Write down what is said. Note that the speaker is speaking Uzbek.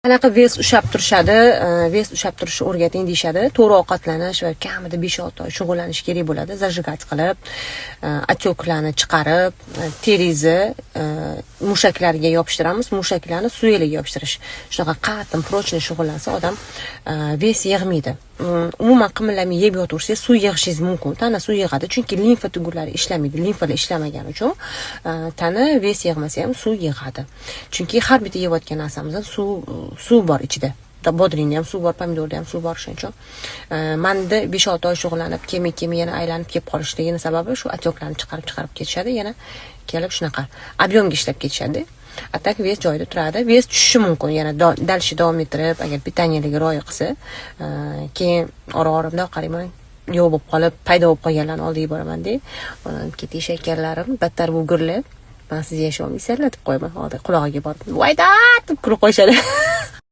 Qanaqa вес ushlab turishadi, вес ushlab turishni o'rgating deyishadi. To'g'ri ovqatlanish va kamida 5-6 oy shug'ullanish kerak bo'ladi. Зажигать qilib, отёк larni chiqarib, teringizni mushaklarga yopishtiramiz, mushaklarni suyaklarga yopishtirish. Shunaqa qattiq, прочный shug'ullansa, odam вес yig'maydi. Umuman qimillamay yeb yotaversangiz, suv yig'ishingiz mumkin. Tana suv yig'adi, chunki limfa tugunlari ishlamaydi. Limfalar ishlamagani uchun tana вес yig'masa ham, suv yig'adi. Chunki har bitta yeyotgan narsamizda suv bor ichida. Bodringda ham suv bor, pomidorda ham suv bor, shuning uchun. Manda 5-6 oy shug'ullanib, kelmay kelmay yana aylanib kelib qolishligini sababi shu отёк larni chiqarib chiqarib ketishadi, yana kelib shunaqa объем ga ishlab ketishadi. А так вес joyida turadi. Вес tushishi mumkin yana дальше davom ettirib, agar питания larga rioya qilsa, keyin ora-ora bundoq qarayman, yo'q bo'lib qolib, paydo bo'lib qolganlarni oldiga boramanda, onam ketish ekanlarim battar gugurlab, "Man siz yasholmaysanlar", deb qo'yaman. Hozir qulog'iga borib, "Voyda", deb kulib qo'yishadi.